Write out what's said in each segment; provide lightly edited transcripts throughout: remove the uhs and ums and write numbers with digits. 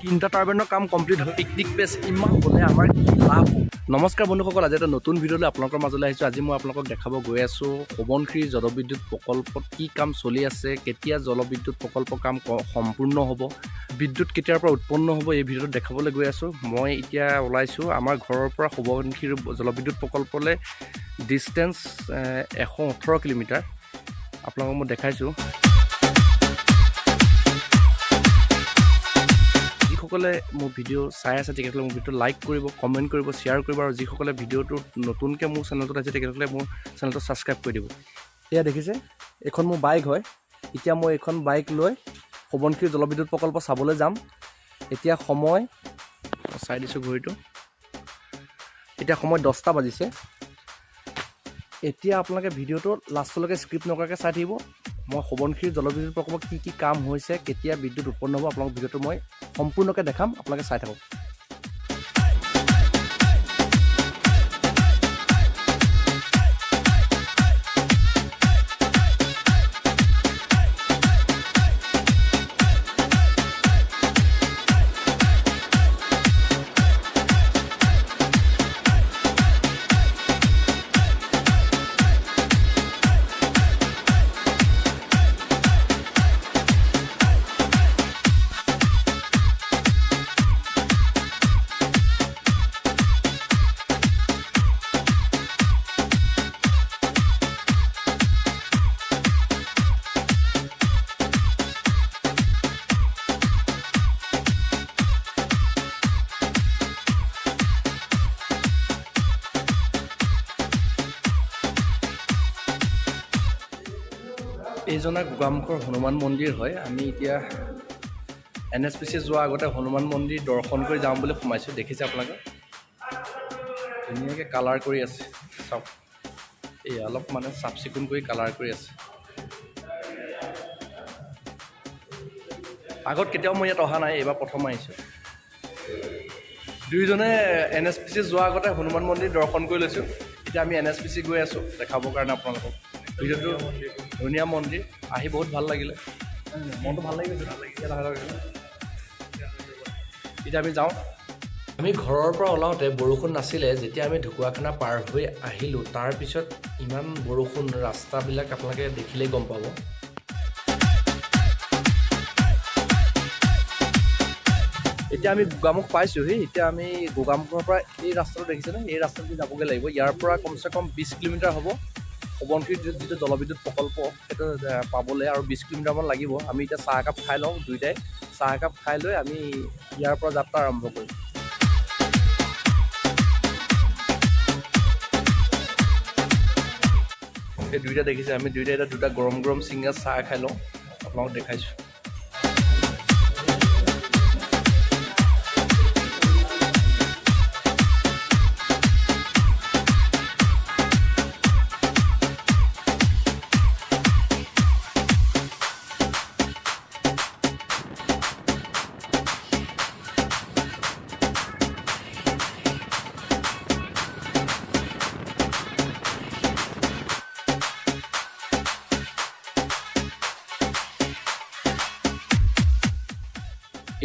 তিনিটা টাৰ্বাইনৰ কাম কমপ্লিট হয়। পিকনিক প্লেচ ইমান গ'লে আমাৰ কি লাভ? নমস্কাৰ বন্ধুসকল, আজি এটা নতুন ভিডিঅ'লৈ আপোনালোকৰ মাজলৈ আহিছোঁ। আজি মই আপোনালোকক দেখাব গৈ আছোঁ সোৱণশিৰি জলবিদ্যুৎ প্ৰকল্পত কি কাম চলি আছে, কেতিয়া জলবিদ্যুৎ প্ৰকল্প কাম সম্পূৰ্ণ হ'ব, বিদ্যুৎ কেতিয়াৰ পৰা উৎপন্ন হ'ব, এই ভিডিঅ'টোত দেখাবলৈ গৈ আছোঁ। মই এতিয়া ওলাইছোঁ আমাৰ ঘৰৰ পৰা সোৱণশিৰি জলবিদ্যুৎ প্ৰকল্পলৈ ডিষ্টেঞ্চ 118 কিলোমিটাৰ। আপোনালোকক মই দেখাইছোঁ। যিসকলে মোৰ ভিডিঅ' চাই আছে, তেখেতসকলে মোৰ ভিডিঅ'টো লাইক কৰিব, কমেণ্ট কৰিব, শ্বেয়াৰ কৰিব আৰু যিসকলে ভিডিঅ'টো নতুনকৈ মোৰ চেনেলটোত আছে, তেখেতসকলে মোৰ চেনেলটো ছাবস্ক্ৰাইব কৰি দিব। এয়া দেখিছে, এইখন মোৰ বাইক হয়। এতিয়া মই এইখন বাইক লৈ সোৱণশিৰি জলবিদ্যুৎ প্ৰকল্প চাবলৈ যাম। এতিয়া সময় মই চাই দিছোঁ ঘড়ীটো। এতিয়া সময় 10টা বাজিছে। এতিয়া আপোনালোকে ভিডিঅ'টো লাষ্টলৈকে স্কিপ নকৰাকৈ চাই থাকিব। মই সোৱণশিৰি জলবিদ্যুৎ প্ৰকল্পত কি কি কাম হৈছে, কেতিয়া বিদ্যুৎ উৎপন্ন হ'ব, আপোনালোক ভিডিঅ'টো মই সম্পূৰ্ণকৈ দেখাম। আপোনালোকে চাই থাকক। এইজনা গোগামুখৰ হনুমান মন্দিৰ হয়। আমি এতিয়া এনএছপিচি যোৱাৰ আগতে হনুমান মন্দিৰ দৰ্শন কৰি যাম বুলি সোমাইছোঁ। দেখিছে আপোনালোকে, ধুনীয়াকৈ কালাৰ কৰি আছে। চাওক, এই অলপ মানে চাফ চিকুণ কৰি কালাৰ কৰি আছে। আগত কেতিয়াও মই ইয়াত অহা নাই, এইবাৰ প্ৰথম আহিছোঁ। দুয়োজনে এনএছপিচি যোৱাৰ আগতে হনুমান মন্দিৰ দৰ্শন কৰি লৈছোঁ। এতিয়া আমি এনএছপিচি গৈ আছোঁ দেখাবৰ কাৰণে আপোনালোকক ভিডিঅ'টো। ধুনীয়া মন্দিৰ, আহি বহুত ভাল লাগিলে, মনটো ভাল লাগি গৈছে। লাহে লাহে এতিয়া আমি যাওঁ। আমি ঘৰৰ পৰা ওলাওঁতে বৰষুণ নাছিলে। যেতিয়া আমি ঢকুৱাখানা পাৰ হৈ আহিলোঁ, তাৰপিছত ইমান বৰষুণ। ৰাস্তাবিলাক আপোনালোকে দেখিলেই গম পাব। এতিয়া আমি গোগামুখ পাইছোঁহি। এতিয়া আমি গোগামুখৰ পৰা এই ৰাস্তাটো দেখিছেনে, এই ৰাস্তাটো যাবগৈ লাগিব। ইয়াৰ পৰা কমচে কম 20 কিলোমিটাৰ হ'ব সোৱণশিৰি যিটো জলবিদ্যুৎ প্ৰকল্প, সেইটো পাবলৈ আৰু 20 কিলোমিটাৰমান লাগিব। আমি এতিয়া চাহ একাপ খাই লওঁ। দুয়োটাই চাহ একাপ খাই লৈ আমি ইয়াৰ পৰা যাত্ৰা আৰম্ভ কৰিম। এই দুইটা দেখিছে, আমি দুইটা এতিয়া দুটা গৰম গৰম চিঙৰা চাহ খাই লওঁ। আপোনালোকক দেখাইছোঁ।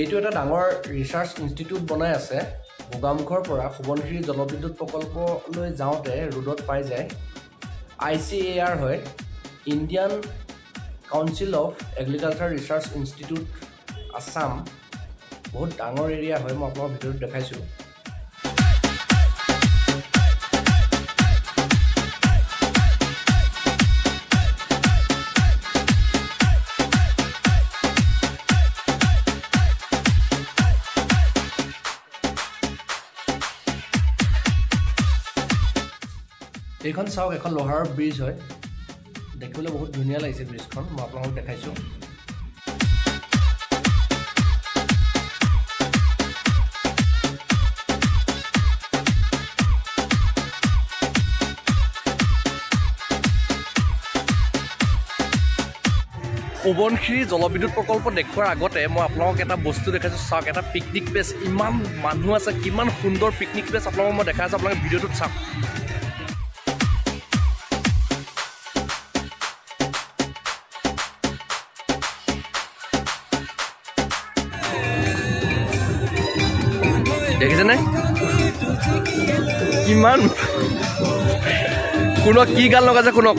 এইটো এটা ডাঙৰ ৰিচাৰ্চ ইনষ্টিটিউট বনাই আছে। গোগামুখৰ পৰা সোৱণশিৰি জলবিদ্যুৎ প্ৰকল্পলৈ যাওঁতে ৰোডত পাই যায়। আইচিএআৰ হয়, Indian Council of Agriculture Research Institute, Assam. বহুত ডাঙৰ এৰিয়া হয়, মই আপোনাক ভিডিঅ'টোত দেখাইছোঁ। এইখন চাওক, এখন লোহাৰৰ ব্ৰিজ হয়। দেখিবলৈ বহুত ধুনীয়া লাগিছে ব্ৰিজখন। মই আপোনালোকক দেখাইছোঁ। সোৱণশিৰি জলবিদ্যুৎ প্ৰকল্প দেখুৱাৰ আগতে মই আপোনালোকক এটা বস্তু দেখাইছোঁ। চাওক, এটা পিকনিক প্লেচ। ইমান মানুহ আছে, কিমান সুন্দৰ পিকনিক প্লেচ। আপোনালোকক মই দেখাই আছোঁ, আপোনালোকে ভিডিঅ'টোত চাওক। দেখিছেনে কিমান? শুনক কি গান লগাইছে, শুনক।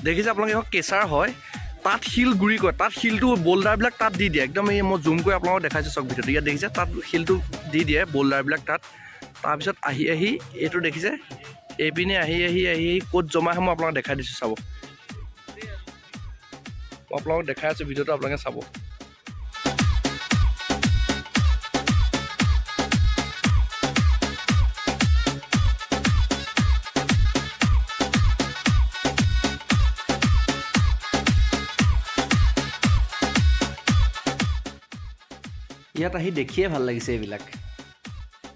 দেখিছে আপোনালোকে, এখন কেঁচাৰ হয়, তাত শিল গুৰি কৰে, তাত শিলটো বল্ডাৰবিলাক তাত দি দিয়ে একদম। এই মই জুম কৰি আপোনালোকক দেখাইছোঁ, চাওক ভিডিঅ'টো। ইয়াত দেখিছে, তাত শিলটো দি দিয়ে বল্ডাৰবিলাক তাত। তাৰপিছত আহি আহি এইটো দেখিছে, এইপিনে আহি আহি আহি আহি ক'ত জমা হয় মই আপোনালোকক দেখাই দিছোঁ, চাব। মই আপোনালোকক দেখাই আছোঁ ভিডিঅ'টো, আপোনালোকে চাব। ইয়াত আহি দেখিয়ে ভাল লাগিছে এইবিলাক।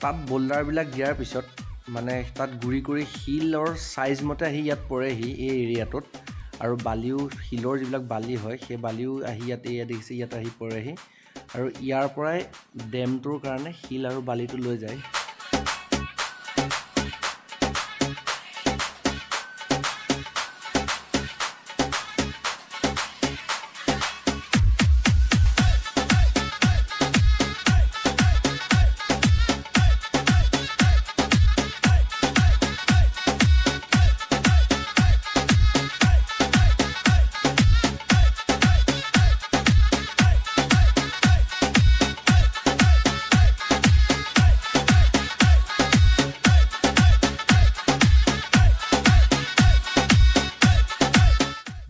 তাত বল্ডাৰবিলাক দিয়াৰ পিছত মানে তাত গুৰি কৰি শিলৰ চাইজ মতে আহি ইয়াত পৰেহি এই এৰিয়াটোত। আৰু বালিও, শিলৰ যিবিলাক বালি হয়, সেই বালিও আহি ইয়াত, এয়া দেখিছে, ইয়াত আহি পৰেহি। আৰু ইয়াৰ পৰাই ডেমটোৰ কাৰণে শিল আৰু বালিটো লৈ যায়।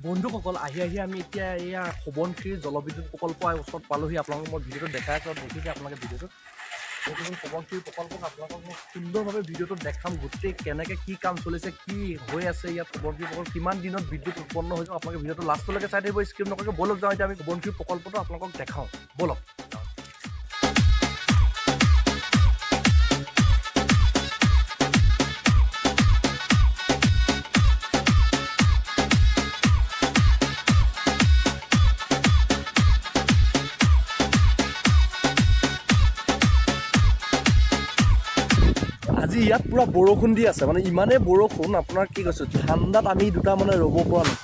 বন্ধুসকল, আহি আহি আমি এতিয়া এয়া সোৱণশিৰি জলবিদ্যুৎ প্ৰকল্প ওচৰত পালোহি। আপোনালোকক মই ভিডিঅ'টো দেখাই আছোঁ, দেখিছে আপোনালোকে ভিডিঅ'টোত। এইটো হ'ল সোৱণশিৰি প্ৰকল্পক আপোনালোকক মই সুন্দৰভাৱে ভিডিঅ'টোত দেখাম গোটেই কেনেকৈ কি কাম চলিছে, কি হৈ আছে ইয়াত সোৱণশিৰি প্ৰকল্প, কিমান দিনত বিদ্যুৎ উৎপন্ন হৈ যাব। আপোনালোকে ভিডিঅ'টো লাষ্টলৈকে চাই থাকিব, স্কিপ নকৰাকৈ। ব'লক যাওঁ, এতিয়া আমি সোৱণশিৰি প্ৰকল্পটো আপোনালোকক দেখাওঁ, ব'লক। আজি ইয়াত পূৰা বৰষুণ দি আছে, মানে ইমানেই বৰষুণ আপোনাৰ কি কৈছোঁ, ঠাণ্ডাত আমি দুটা মানে ৰ'ব পৰা নাই।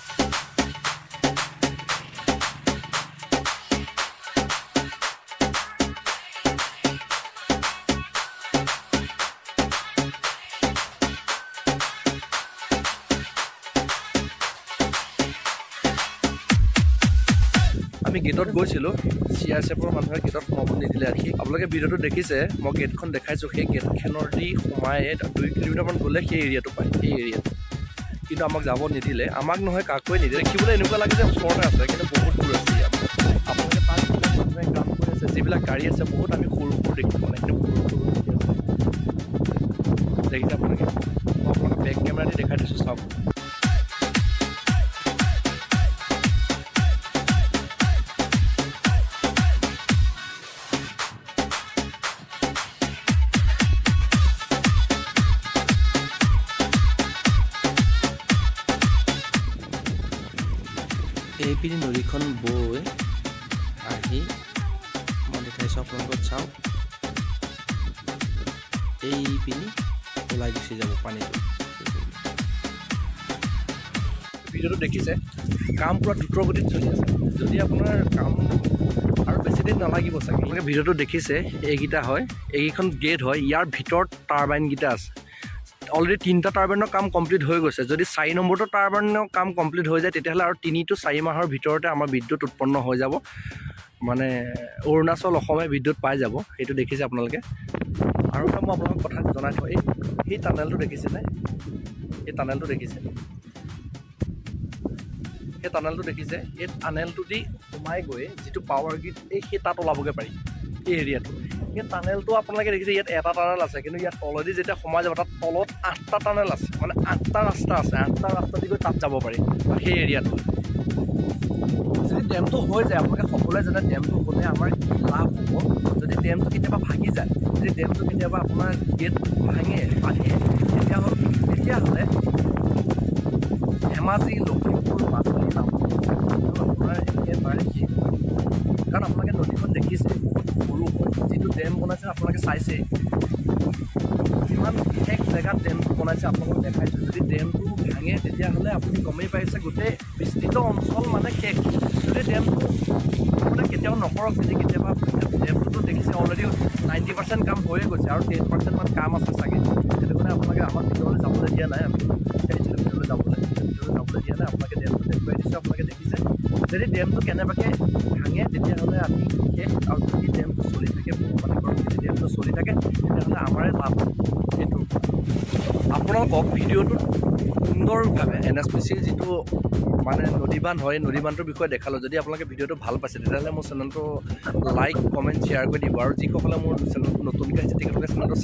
আমি গেটত গৈছিলোঁ, চি আৰ এফৰ মানুহে গেটত সোমাব নিদিলে। আহি আপোনালোকে ভিডিঅ'টো দেখিছে, মই গেটখন দেখাইছোঁ। সেই গেটখনৰ দি সোমাই 2 কিলোমিটাৰমান গ'লে সেই এৰিয়াটো পায়, সেই এৰিয়াটো। কিন্তু আমাক যাব নিদিলে, আমাক নহয় কাকোৱে নিদিলে। দেখিবলৈ এনেকুৱা লাগে যে ওচৰতে আছে, কিন্তু বহুত দূৰ আছে ইয়াত। আপোনালোকে তাত যিবিলাক মানুহে কাম কৰি আছে, যিবিলাক গাড়ী আছে, বহুত আমি সৰু সৰু দেখিছোঁ, মানে একদম সৰু সৰু দেখি আছে। দেখিছে আপোনালোকে, মই আপোনালোকক বেক কেমেৰা দি দেখাই দিছোঁ, চাওক। এইপিনে নদীখন বৈ আহি মই দেখাইছোঁ আপোনালোকক, চাওক, এইপিনি ওলাই গুচি যাব পানীটো। ভিডিঅ'টো দেখিছে, কাম পূৰা দ্ৰুতগতিত চলি আছে। যদি আপোনাৰ কাম আৰু বেছি দিন নালাগিব চাগে। আপোনালোকে ভিডিঅ'টো দেখিছে, এইকেইটা হয়, এইকেইখন গেট হয়, ইয়াৰ ভিতৰত টাৰবাইনকেইটা আছে। অলৰেডি তিনিটা টাৰবাইনৰ কাম কমপ্লিট হৈ গৈছে। যদি 4 নম্বৰটো টাৰবাইনৰ কাম কমপ্লিট হৈ যায়, তেতিয়াহ'লে আৰু 3 টু 4 মাহৰ ভিতৰতে আমাৰ বিদ্যুৎ উৎপন্ন হৈ যাব, মানে অৰুণাচল অসমে বিদ্যুৎ পাই যাব। সেইটো দেখিছে আপোনালোকে। আৰু এটা মই আপোনালোকক কথা জনাই থওঁ, এই সেই টানেলটো দেখিছেনে? এই টানেলটো দেখিছে? সেই টানেলটো দেখিছে? এই টানেলটো দি সোমাই গৈ যিটো পাৱাৰ গ্ৰীড, এই সেই তাত ওলাবগৈ পাৰি এই এৰিয়াটো। সেই টানেলটো আপোনালোকে দেখিছে, ইয়াত এটা টানেল আছে, কিন্তু ইয়াত তলেদি যেতিয়া সোমাই যাব, তাত তলত আঠটা টানেল আছে, মানে আঠটা ৰাস্তা আছে। আঠটা ৰাস্তা দি গৈ তাত যাব পাৰি সেই এৰিয়াটো। যদি ডেমটো হৈ যায়, আপোনালোকে সকলোৱে জানে ডেমটো হ'লে আমাৰ কি লাভ হ'ব। যদি ডেমটো কেতিয়াবা ভাগি যায়, যদি ডেমটো কেতিয়াবা আপোনাৰ গেট ভাঙে, ভাঙে, তেতিয়া ধেমাজি, লখিমপুৰ, মাজুলী, নামনি আপোনাৰ একেবাৰে শেষ হৈ দিব। কাৰণ আপোনালোকে নদীখন দেখিছে, বহুত সৰু হয়। যিটো ডেম বনাইছে আপোনালোকে চাইছেই, কিমান ঠেক জেগাত ডেমটো বনাইছে, আপোনালোকক দেখাইছোঁ। যদি ডেমটো ভাঙে, তেতিয়াহ'লে আপুনি গমেই পাইছে, গোটেই বিস্তৃত অঞ্চল মানে শেষ। যদি ডেমটো মানে কেতিয়াও নকৰক, যদি কেতিয়াবা ডেমটোতো দেখিছে, অলৰেডি 90% কাম হৈয়ে গৈছে আৰু 10%মান কাম আছে চাগে। সেইটো কাৰণে আপোনালোকে আমাক ভিতৰলৈ যাবলৈ দিয়া নাই। আমি বিচাৰিছিলোঁ ভিতৰলৈ যাবলৈ, ভিতৰলৈ যাবলৈ দিয়া নাই। আপোনালোকে ডেমটো দেখুৱাই দিছোঁ, আপোনালোকে দেখিছে। যদি ডেমটো কেনেবাকৈ ভাঙে, তেতিয়াহ'লে আমি শেষ। আৰু যদি ডেমটো চলি থাকে, ভগৱানে কৰক যদি ডেমটো চলি থাকে, তেতিয়াহ'লে আমাৰে লাভ এইটোৰ পৰা। আপোনালোকক ভিডিঅ'টোত সুন্দৰভাৱে এনএছপিচিৰ যিটো মানে নদী বান্ধ হয়, নদী বান্ধটোৰ বিষয়ে দেখালোঁ। যদি আপোনালোকে ভিডিঅ'টো ভাল পাইছে, তেতিয়াহ'লে মোৰ চেনেলটো লাইক, কমেণ্ট, শ্বেয়াৰ কৰি দিব। আৰু যিসকলে মোৰ চেনেলটো নতুনকৈ আহিছে, তেখেতলোকে চেনেলটো